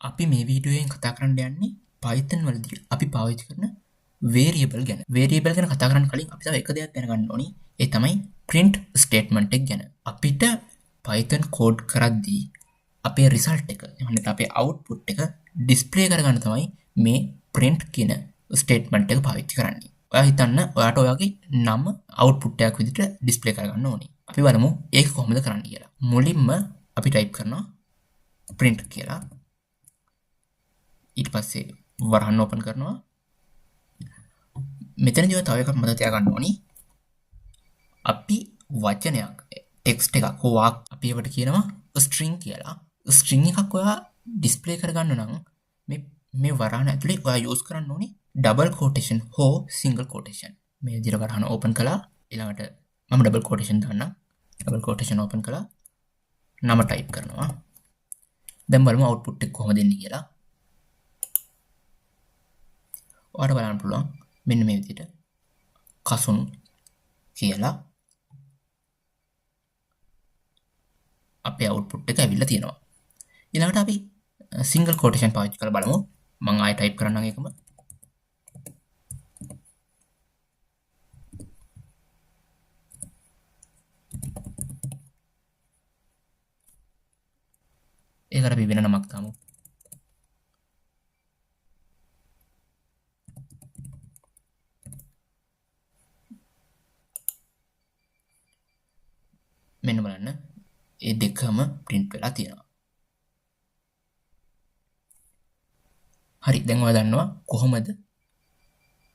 අපි මේ වීඩියෝ එකෙන් කතා කරන්න යන්නේ Python වලදී අපි පාවිච්චි කරන වේරියබල් ගැන. වේරියබල් ගැන කතා කරන්න කලින් අපි තව එක දෙයක් දැනගන්න ඕනි. ඒ තමයි print statement එක ගැන. අපිට Python code කරද්දී අපේ රිසල්ට් එක, එහෙම නැත්නම් අපේ අවුට්පුට් එක ඩිස්ප්ලේ කරගන්න තමයි මේ print කියන ස්ටේට්මන්ට් එක පාවිච්චි කරන්නේ. ඔයා හිතන්න ඔයාට ඔයාගේ නම අවුට්පුට් එකක් විදිහට ඩිස්ප්ලේ කරගන්න ඕනි. අපි බලමු ඒක කොහොමද කරන්න කියලා. මුලින්ම අපි ටයිප් කරනවා print කියලා. ඊට පස්සේ වරහන් ඕපන් කරනවා. මෙතනදී ඔයා තව එකක් මතක තියාගන්න ඕනි. අපි වචනයක් ටෙක්ස්ට් එකක් හෝ වාක් අපි ඒවට කියනවා ස්ට්‍රින්ග් කියලා. ස්ට්‍රින්ග් එකක් ඔයා ඩිස්ප්ලේ කරගන්න නම් මේ වරහන ඇතුලේ ඔයා යූස් කරන්න ඕනි ඩබල් කෝටේෂන් හෝ සිංගල් කෝටේෂන්. මේ විදිහට වරහන ඕපන් කළා. ඊළඟට මම ඩබල් කෝටේෂන් දාන්නම්. ඩබල් කෝටේෂන් ඕපන් කළා. නම ටයිප් කරනවා. දැන් බලමු අවුට්පුට් එක කොහොමද එන්නේ කියලා. ඔයාලට බලන්න පුළුවන් මෙන්න මේ විදිහට කසුන් කියලා අපේ අවුට්පුට් එක ඇවිල්ලා තියෙනවා. ඊළඟට අපි සිංගල් කෝටේෂන් පාවිච්චි කරලා බලමු. මම ආයෙ ටයිප් කරන්නම් ඒකම. ඒකට අපි වෙන නමක් දාමු. මෙන්න බලන්න ඒ දෙකම print වෙලා තියෙනවා. හරි, දැන් ඔයා දන්නවා කොහොමද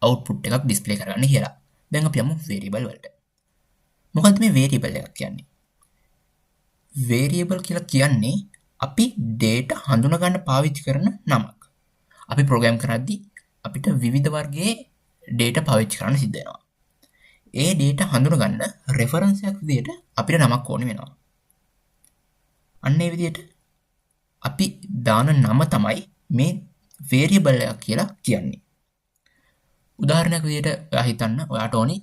අවුට්පුට් එකක් ඩිස්ප්ලේ කරගන්න කියලා. දැන් අපි යමු වේරියබල් වලට. මොකද්ද මේ වේරියබල් එකක් කියන්නේ? වේරියබල් කියලා කියන්නේ අපි ඩේටා හඳුනා ගන්න පාවිච්චි කරන නමක්. අපි ප්‍රෝග්‍රෑම් කරද්දී අපිට විවිධ වර්ගයේ ඩේටා පාවිච්චි කරන්න සිද්ධ වෙනවා. ඒ ඩේටා හඳුනා ගන්න රෙෆරන්ස් එකක් විදියට අපිට නමක් ඕනේ වෙනවා. අන්න ඒ විදියට අපි දාන නම තමයි මේ වේරියබල් එකක් කියලා කියන්නේ. උදාහරණයක් විදියට ඔයා හිතන්න ඔයාට ඕනි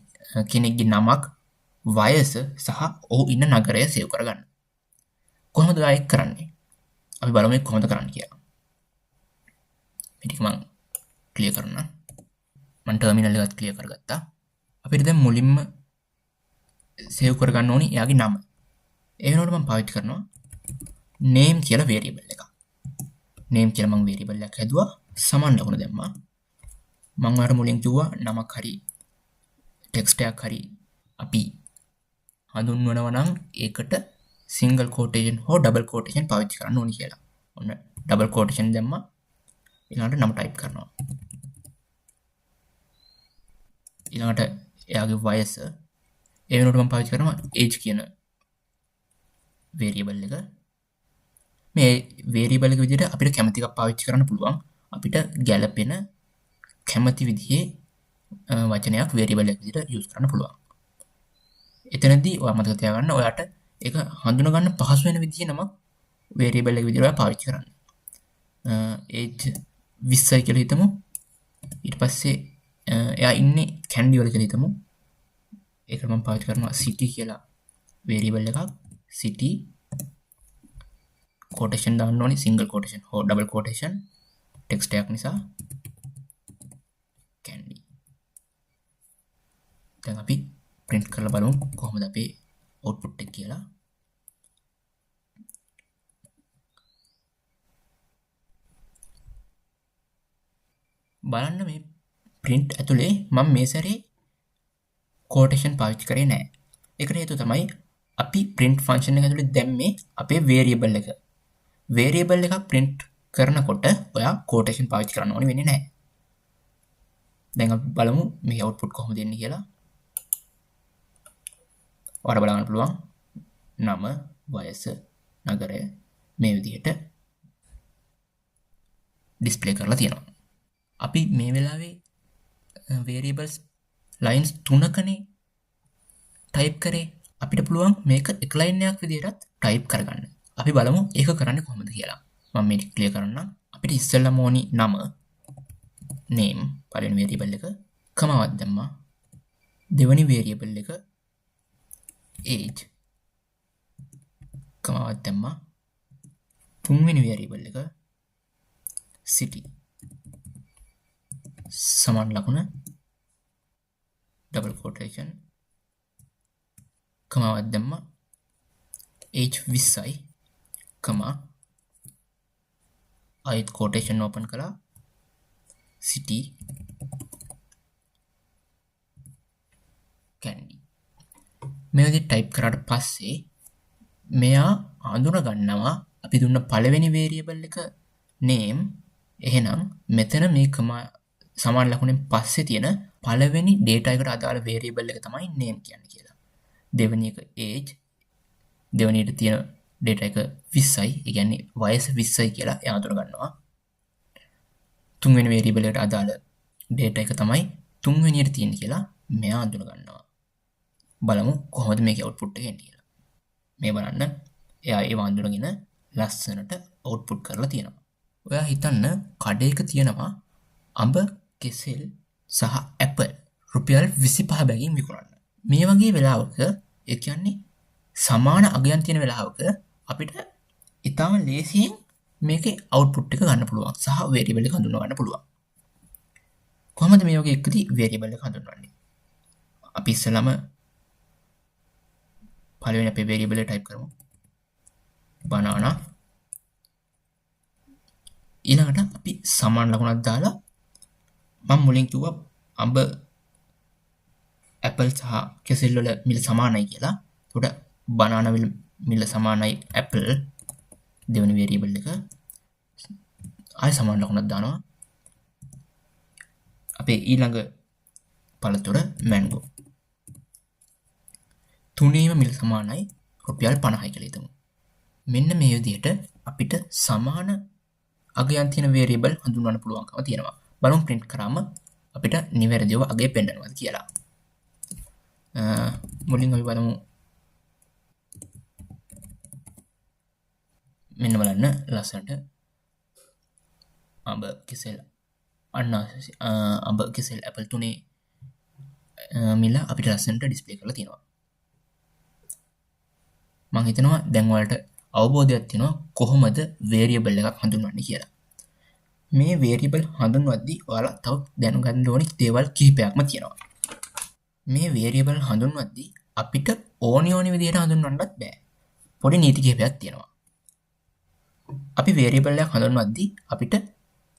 කෙනෙක්ගේ නමක්, වයස සහ ඔහු ඉන්න නගරය සේව් කරගන්න. කොහොමද ඔයා ඒක කරන්නේ? අපි බලමු ඒක කොහොමද කරන්නේ කියලා. මේ ටික මං ක්ලියර් කරනවා. මං ටර්මිනල් එකත් ක්ලියර් කරගත්තා. අපිට දැන් මුලින්ම සේව් කරගන්න ඕනි එයාගේ නම. ඒ වෙනුවට මං පාවිච්චි කරනවා name කියලා වේරියබල් එකක්. name කියලා මං වේරියබල් එකක් හැදුවා. සමාන ලකුණ දැම්මා. මං ඔයාලට මුලින් කිව්වා නමක් හරි ටෙක්ස්ට් එකක් හරි අපි හඳුන්වනවා නම් ඒකට සිංගල් කෝටේෂන් හෝ ඩබල් කෝටේෂන් පාවිච්චි කරන්න ඕනි කියලා. ඔන්න ඩබල් කෝටේෂන් දැම්මා. ඊළඟට නම ටයිප් කරනවා. ඊළඟට එයාගේ වයස, ඒ වෙනුවට මම පාවිච්චි කරනවා age කියන වේරියබල් එක. මේ වේරියබල් එක විදිහට අපිට කැමති එකක් පාවිච්චි කරන්න පුළුවන්. අපිට ගැළපෙන කැමති විදිහේ වචනයක් වේරියබල් එක විදිහට යූස් කරන්න පුළුවන්. එතනදී ඔයා මතක තියාගන්න ඔයාට ඒක හඳුනා ගන්න පහසු වෙන විදිහේ නමක් වේරියබල් එක විදිහට ඔයා පාවිච්චි කරන්න. age 20යි කියලා හිතමු. ඊට පස්සේ එයා ඉන්නේ කැන්ඩි වල කියලා හිතමු. ඒකට මම පාවිච්චි කරනවා city කියලා වේරියබල් එකක්. city quotation දාන්න ඕනි, සිංගල් කෝටේෂන් හෝ ඩබල් කෝටේෂන් ටෙක්ස්ට් එකක් නිසා කැන්ඩි. දැන් අපි print කරලා බලමු කොහොමද අපේ අවුට්පුට් එක කියලා. බලන්න මේ print ඇතුලේ මම මේ සැරේ කෝටේෂන් පාවිච්චි කරේ නෑ. ඒකට හේතුව තමයි අපි print function එක ඇතුලේ දැම්මේ අපේ වේරියබල් එක. වේරියබල් එකක් print කරනකොට ඔයා කෝටේෂන් පාවිච්චි කරන්න ඕනේ වෙන්නේ නෑ. දැන් අපි බලමු මේ අවුට්පුට් කොහොමද එන්නේ කියලා. ඔයාලට බලන්න පුළුවන් නම, වයස, නගරය මේ විදිහට ඩිස්ප්ලේ කරලා තියෙනවා. අපි මේ වෙලාවේ වේරියබල්ස් ලයින්ස් තුනකනේ ටයිප් කරේ. අපිට පුළුවන් මේක එක ලයින් එකක් විදිහටත් ටයිප් කරගන්න. අපි බලමු ඒක කරන්නේ කොහොමද කියලා. මම මේ ටික ක්ලියර් කරන්නම්. අපිට ඉස්සෙල්ලාම ඕනි නම name පළවෙනි වේරියබල් එක, කමාවක් දැම්මා. දෙවෙනි වේරියබල් එක age කමාවක් දැම්මා. තුන්වෙනි වේරියබල් එක City සමාන ලකුණ ඩබල් quotation කමාවක් දැම්මා. Age 20යි කමා ආයෙත් quotation open කළා. City Kandy. මේ විදිහට ටයිප් කරාට පස්සේ මෙයා අඳුන ගන්නවා අපි දුන්න පළවෙනි වේරියබල් එක name. එහෙනම් මෙතන මේ කමා සමාන ලකුණෙන් පස්සේ තියෙන පළවෙනි data එකට අදාළ වේරියබල් එක තමයි name කියන්නේ කියලා. දෙවෙනි එක age, දෙවෙනියට තියෙන data එක 20යි, ඒ කියන්නේ වයස 20යි කියලා එයා අඳුන ගන්නවා. තුන්වෙනි වේරියබල් එකට අදාළ data එක තමයි තුන්වෙනියට තියෙන්නේ කියලා මෙයා අඳුන ගන්නවා. බලමු කොහොමද මේකේ අවුට්පුට් එක එන්නේ කියලා. මේ බලන්න එයා ඒව අඳුනගෙන ලස්සනට අවුට්පුට් කරලා තියෙනවා. ඔයා හිතන්න කඩේක තියෙනවා අඹ, කෙසෙල් සහ ඇපල් රුපියල් 25 බැගින් විකුණන්න. මේ වගේ වෙලාවක, ඒ කියන්නේ සමාන අගයන් තියෙන වෙලාවක අපිට ඉතාම ලේසියෙන් මේකේ අවුට්පුට් එක ගන්න පුළුවන් සහ වේරියබල් එක හඳුන්වා ගන්න පුළුවන්. කොහොමද මේ වගේ එකදී වේරියබල් එක හඳුන්වන්නේ? අපි ඉස්සෙල්ලාම පළවෙනි අපේ වේරියබල් එක ටයිප් කරමු. බනානා. ඊළඟට අපි සමාන ලකුණක් දාලා මම මුලින් කිව්වා අඹ, ඇපල් සහ කෙසෙල් වල මිල සමානයි කියලා. එතකොට බනානා මිල සමානයි ඇපල් දෙවෙනි වේරියබල් එක. ආයෙ සමාන ලකුණක් දානවා. අපේ ඊළඟ පළතුර මැන්ගෝ. තුනේම මිල සමානයි රුපියල් 50යි කියලා හිතමු. මෙන්න මේ විදිහට අපිට සමාන අගයන් තියෙන වේරියබල් හඳුන්වන්න පුළුවන්කම තියෙනවා. බලමු ප්‍රින්ට් කරාම අපිට නිවැරදිව අගය පෙන්වනවද කියලා. මුලින් අපි බලමු. මෙන්න බලන්න ලස්සනට අඹ, කෙසෙල්, අන්නාසි, අඹ, කෙසෙල්, ඇපල් තුනේ මිල අපිට ලස්සනට ඩිස්ප්ලේ කරලා තියෙනවා. මං හිතනවා දැන් ඔයාලට අවබෝධයක් තියෙනවා කොහොමද වේරියබල් එකක් හඳුන්වන්නේ කියලා. මේ වේරියබල් හඳුන්වද්දී ඔයාලා තව දැනගන්න ඕනි දේවල් කිහිපයක්ම තියෙනවා. මේ වේරියබල් හඳුන්වද්දී අපිට ඕනි ඕනි විදිහට හඳුන්වන්නත් බෑ. පොඩි නීති කිහිපයක් තියෙනවා. අපි වේරියබල් එකක් හඳුන්වද්දී අපිට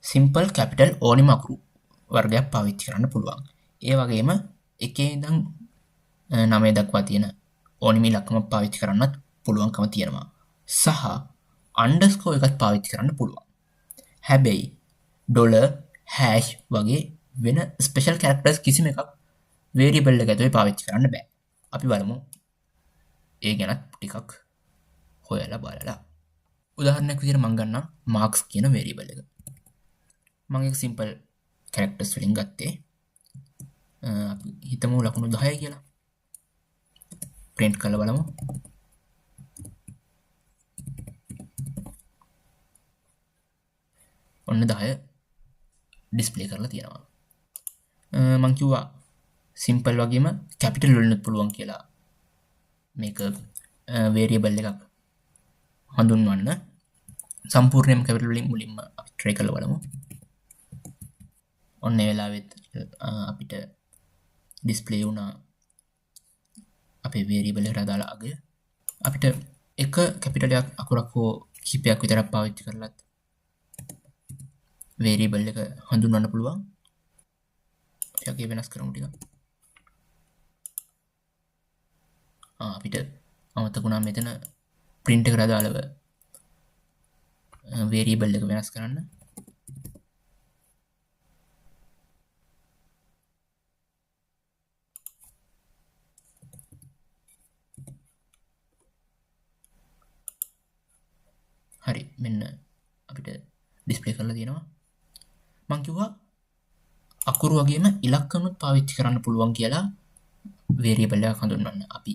සිම්පල් කැපිටල් ඕනිම අකුරු වර්ගයක් පාවිච්චි කරන්න පුළුවන්. ඒ වගේම එකේ ඉඳන් 9 දක්වා තියෙන ඕනිම ඉලක්කමක් පාවිච්චි කරන්නත් පුළුවන්කම තියෙනවා. සහ අන්ඩර්ස්කෝර් එකත් පාවිච්චි කරන්න පුළුවන්. හැබැයි ඩොලර්, හැෂ් වගේ වෙන ස්පෙෂල් කැරක්ටර්ස් කිසිම එකක් වේරියබල් එක ඇතුලේ පාවිච්චි කරන්න බෑ. අපි බලමු ඒ ගැනත් ටිකක් හොයලා බලලා. උදාහරණයක් විදිහට මං ගන්නම් මාක්ස් කියන වේරියබල් එක. මං ඒක සිම්පල් කැරක්ටර්ස් වලින් ගත්තේ. අපි හිතමු ලකුණු 10 කියලා. ප්‍රින්ට් කරලා බලමු. ඔන්න 10 ඩිස්ප්ලේ කරලා තියෙනවා. මං කිව්වා සිම්පල් වගේම කැපිටල් වලිනුත් පුළුවන් කියලා මේක වේරියබල් එකක් හඳුන්වන්න. සම්පූර්ණයෙන්ම කැපිටල් වලින් මුලින්ම අපි ට්‍රයි කරලා බලමු. ඔන්න ඒ වෙලාවෙත් අපිට ඩිස්ප්ලේ වුණා අපේ වේරියබල් එකට අදාළ අගය. අපිට එක කැපිටල් එකක් අකුරක් හෝ කිහිපයක් විතරක් පාවිච්චි කරලත් වේරියබල් එක හඳුන්වන්න පුළුවන්. අපි අගය වෙනස් කරමු ටිකක්. අපිට අමතක වුණා මෙතන print එකට අදාළව වේරියබල් එක වෙනස් කරන්න. හරි, මෙන්න අපිට ඩිස්ප්ලේ කරලා තියෙනවා. මං කිව්වා අකුරු වගේම ඉලක්කමුත් පාවිච්චි කරන්න පුළුවන් කියලා වේරියබල් එකක් හඳුන්වන්න. අපි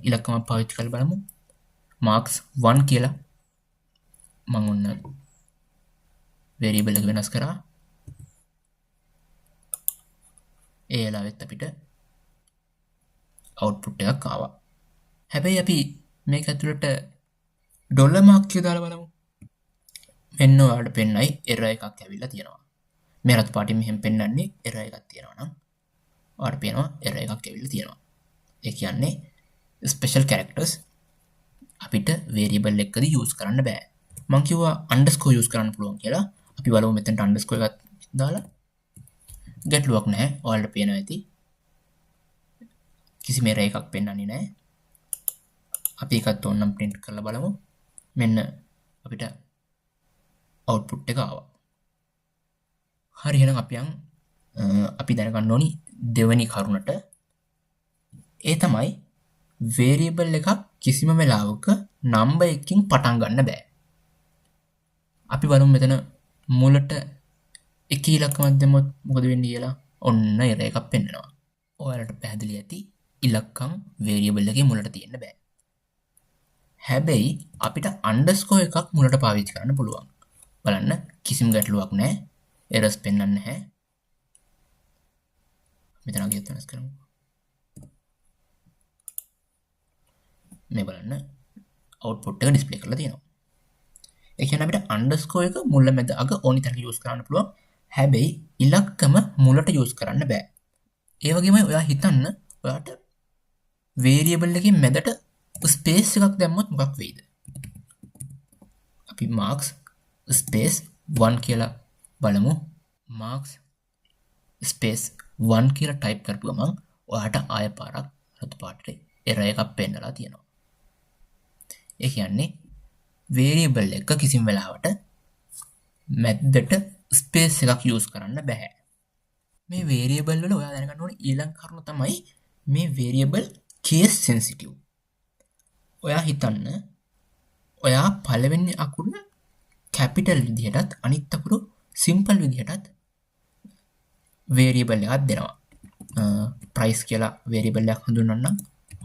ඉලක්කමක් පාවිච්චි කරලා බලමු. මාක්ස් 1 කියලා මං ඔන්න වේරියබල් එක වෙනස් කරා. ඒ වෙලාවෙත් අපිට අවුට්පුට් එකක් ආවා. හැබැයි අපි මේක ඇතුළට ඩොලර් මාක් එක දාලා බලමු. මෙන්න ඔයාලට පෙන්නයි එරර් එකක් ඇවිල්ලා තියෙනවා. මේ රතු පාටින් මෙහෙම පෙන්නන්නේ එරර් එකක් තියෙනවා නම් ඔයාලට පේනවා එරර් එකක් ඇවිල්ලා තියෙනවා. ඒ කියන්නේ ස්පෙෂල් කැරක්ටර්ස් අපිට වේරියබල් එකකදී යූස් කරන්න බෑ. මං කිව්වා අන්ඩර්ස්කෝර් යූස් කරන්න පුළුවන් කියලා. අපි බලමු මෙතනට අන්ඩර්ස්කෝර් එකක් දාලා. ගැටලුවක් නැහැ. ඔයාලට පේනවා ඇති. කිසිම එරර් එකක් පෙන්නන්නේ නැහැ. අපි ඒකත් ඕනනම් ප්‍රින්ට් කරලා බලමු. මෙන්න අපිට අවුට්පුට් එක ආවා. හරි, එහෙනම් අපි යන් අපි දැනගන්න ඕනි දෙවෙනි කරුණට. ඒ තමයි වේරියබල් එකක් කිසිම වෙලාවක නම්බර් එකකින් පටන් ගන්න බෑ. අපි බලමු මෙතන මුලට එක ඉලක්කමක් දැම්මොත් මොකද වෙන්නේ කියලා. ඔන්න එරර් එකක් පෙන්නනවා. ඔයාලට පැහැදිලි ඇති ඉලක්කම් වේරියබල් එකේ මුලට තියෙන්න බෑ. හැබැයි අපිට අන්ඩර්ස්කෝර් එකක් මුලට පාවිච්චි කරන්න පුළුවන්. බලන්න කිසිම ගැටලුවක් නෑ. එරර්ස් පෙන්වන්නේ නැහැ. මෙතන අගයත් වෙනස් කරමු. මේ බලන්න අවුට්පුට් එක ඩිස්ප්ලේ කරලා තියෙනවා. ඒ කියන්නේ අපිට අන්ඩර්ස්කෝර් එක මුල මැද අග ඕනි තැනක යූස් කරන්න පුළුවන්. හැබැයි ඉලක්කම මුලට යූස් කරන්න බෑ. ඒ වගේමයි ඔයා හිතන්න ඔයාට වේරියබල් එකේ මැදට ස්පේස් එකක් දැම්මොත් මොකක් වෙයිද? අපි මාක්ස් ස්පේස් 1 කියලා බලමු. මාක්ස් ස්පේස් 1 කියලා ටයිප් කරපු ගමන් ඔයාට ආය පාරක් රතු පාටට එරර් එකක් පෙන්නලා තියෙනවා. ඒ කියන්නේ වේරියබල් එක කිසිම වෙලාවට මැද්දට ස්පේස් එකක් යූස් කරන්න බෑ. මේ වේරියබල් වල ඔයා දැනගන්න ඕනේ ඊළඟ කරුණ තමයි මේ වේරියබල් කේස් සෙන්සිටිව්. ඔයා හිතන්න ඔයා පළවෙනි අකුර කැපිටල් විදිහටත් අනිත් අකුර සිම්පල් විදිහටත් වේරියබල් එකක් දෙනවා. ප්‍රයිස් කියලා වේරියබල් එකක් හඳුන්වන්නම්.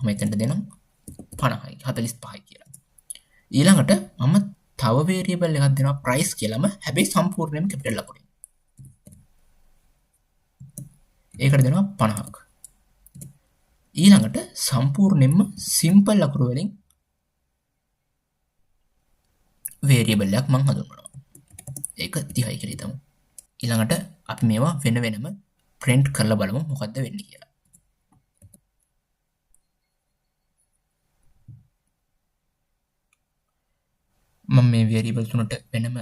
මම එතනට දෙනම් 50යි 45යි කියලා. ඊළඟට මම තව වේරියබල් එකක් දෙනවා ප්‍රයිස් කියලාම, හැබැයි සම්පූර්ණයෙන්ම කැපිටල් අකුරින්. ඒකට දෙනවා 50ක්. ඊළඟට සම්පූර්ණයෙන්ම සිම්පල් අකුරු වලින් වේරියබල් එකක් මං හඳුන්වනවා. ඒක 30යි කියලා හිතමු. ඊළඟට අපි මේවා වෙන වෙනම ප්‍රින්ට් කරලා බලමු මොකද්ද වෙන්නේ කියලා. මම මේ වේරියබල් තුනට වෙනම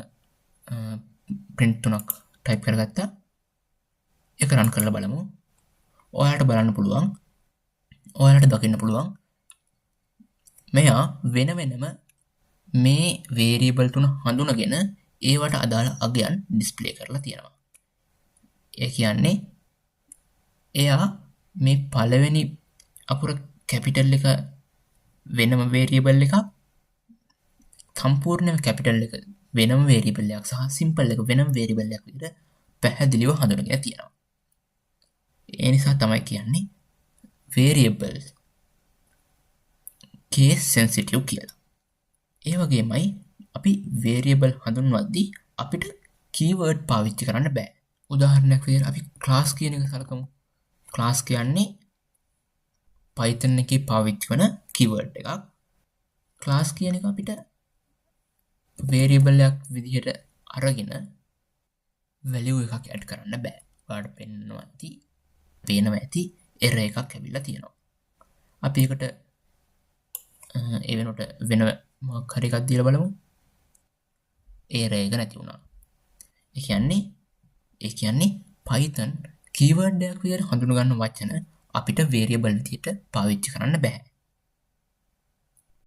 ප්‍රින්ට් තුනක් ටයිප් කරගත්තා. ඒක රන් කරලා බලමු. ඔයාලට බලන්න පුළුවන්. ඔයාලට දකින්න පුළුවන් මෙයා වෙන වෙනම මේ වේරියබල් තුන හඳුනගෙන ඒවට අදාළ අගයන් ඩිස්ප්ලේ කරලා තියෙනවා. ඒ කියන්නේ එයා මේ පළවෙනි අකුර කැපිටල් එක වෙනම වේරියබල් එකක්, සම්පූර්ණයෙන්ම කැපිටල් එක වෙනම වේරියබල් එකක් සහ සිම්පල් එක වෙනම වේරියබල් එකක් විදිහට පැහැදිලිව හඳුනගෙන තියෙනවා. ඒ නිසා තමයි කියන්නේ වේරියබල් කේස් සෙන්සිටිව් කියලා. ඒ වගේමයි අපි වේරියබල් හඳුන්වද්දී අපිට කීවර්ඩ් පාවිච්චි කරන්න බෑ. උදාහරණයක් විදිහට අපි ක්ලාස් කියන එක සලකමු. ක්ලාස් කියන්නේ Python එකේ පාවිච්චි කරන කීවර්ඩ් එකක්. ක්ලාස් කියන එක අපිට වේරියබල් එකක් විදිහට අරගෙන වැලියු එකක් ඇඩ් කරන්න බෑ. ඔයාලට පේනවා ඇති එරර් එකක් ඇවිල්ලා තියෙනවා. අපි ඒකට ඒ වෙනකොට වෙන මොකක් හරි එකක් දීලා බලමු. එරර් එක නැති වුණා. ඒ කියන්නේ Python keyword එකක් විදිහට හඳුන ගන්න වචන අපිට වේරියබල් විදිහට පාවිච්චි කරන්න බෑ.